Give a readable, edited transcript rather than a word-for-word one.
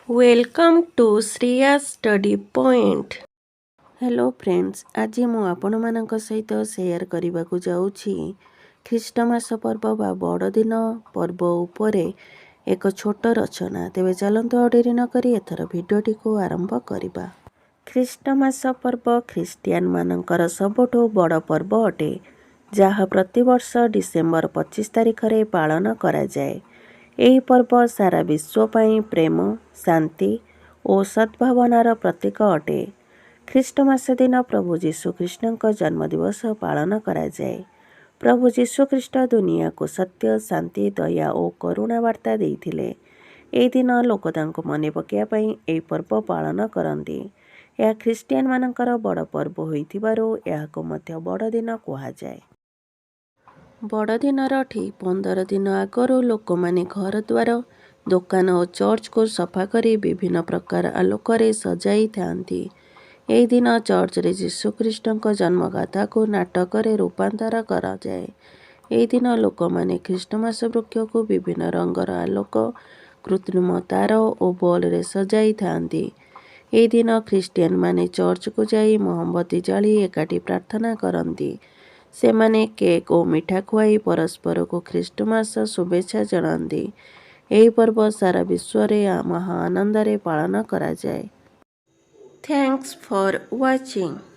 Welcome to Shriya Study Point. Hello friends, ଆଜି ମୁଁ ଆପଣମାନଙ୍କ ସହିତ ସେୟାର କରିବାକୁ ଯାଉଛି ଖ୍ରୀଷ୍ଟମାସ ପର୍ବ ବା ବଡ଼ଦିନ ପର୍ବ ଉପରେ ଏକ ଛୋଟ ରଚନା। ତେବେ ଚାଲନ୍ତୁ, ଆଉ ଡେରି ନକରି ଏଥର ଭିଡ଼ିଓଟିକୁ ଆରମ୍ଭ କରିବା। ଖ୍ରୀଷ୍ଟମାସ ପର୍ବ ଖ୍ରୀଷ୍ଟିଆନମାନଙ୍କର ସବୁଠୁ ବଡ଼ ପର୍ବ ଅଟେ, ଯାହା ପ୍ରତିବର୍ଷ ଡିସେମ୍ବର 25 ତାରିଖରେ ପାଳନ କରାଯାଏ। ଏହି ପର୍ବ ସାରା ବିଶ୍ୱ ପାଇଁ ପ୍ରେମ, ଶାନ୍ତି ଓ ସଦ୍ଭାବନାର ପ୍ରତୀକ ଅଟେ। ଖ୍ରୀଷ୍ଟମାସ ଦିନ ପ୍ରଭୁ ଯୀଶୁଖ୍ରୀଷ୍ଟଙ୍କ ଜନ୍ମଦିବସ ପାଳନ କରାଯାଏ। ପ୍ରଭୁ ଯୀଶୁଖ୍ରୀଷ୍ଟ ଦୁନିଆକୁ ସତ୍ୟ, ଶାନ୍ତି, ଦୟା ଓ କରୁଣା ବାର୍ତ୍ତା ଦେଇଥିଲେ। ଏହି ଦିନ ଲୋକ ତାଙ୍କୁ ମନେ ପକାଇବା ପାଇଁ ଏହି ପର୍ବ ପାଳନ କରନ୍ତି। ଏହା ଖ୍ରୀଷ୍ଟିଆନମାନଙ୍କର ବଡ଼ ପର୍ବ ହୋଇଥିବାରୁ ଏହାକୁ ମଧ୍ୟ ବଡ଼ଦିନ କୁହାଯାଏ। ବଡ଼ଦିନର ଠିକ୍ 15 ଦିନ ଆଗରୁ ଲୋକମାନେ ଘରଦ୍ୱାର, ଦୋକାନ ଓ ଚର୍ଚ୍ଚକୁ ସଫା କରି ବିଭିନ୍ନ ପ୍ରକାର ଆଲୋକରେ ସଜାଇଥାନ୍ତି। ଏହି ଦିନ ଚର୍ଚ୍ଚରେ ଯୀଶୁଖ୍ରୀଷ୍ଟଙ୍କ ଜନ୍ମଗାଥାକୁ ନାଟକରେ ରୂପାନ୍ତର କରାଯାଏ। ଏହି ଦିନ ଲୋକମାନେ ଖ୍ରୀଷ୍ଟମାସ ବୃକ୍ଷକୁ ବିଭିନ୍ନ ରଙ୍ଗର ଆଲୋକ, କୃତ୍ରିମ ତାର ଓ ବଲ୍‌ରେ ସଜାଇଥାନ୍ତି। ଏହି ଦିନ ଖ୍ରୀଷ୍ଟିଆନମାନେ ଚର୍ଚ୍ଚକୁ ଯାଇ ମହମବତୀ ଜାଳି ଏକାଠି ପ୍ରାର୍ଥନା କରନ୍ତି। ସେମାନେ କେକ୍ ଓ ମିଠା ଖୁଆଇ ପରସ୍ପରକୁ ଖ୍ରୀଷ୍ଟମାସ ଶୁଭେଚ୍ଛା ଜଣାନ୍ତି। ଏହି ପର୍ବ ସାରା ବିଶ୍ୱରେ ମହା ଆନନ୍ଦରେ ପାଳନ କରାଯାଏ। Thanks for watching.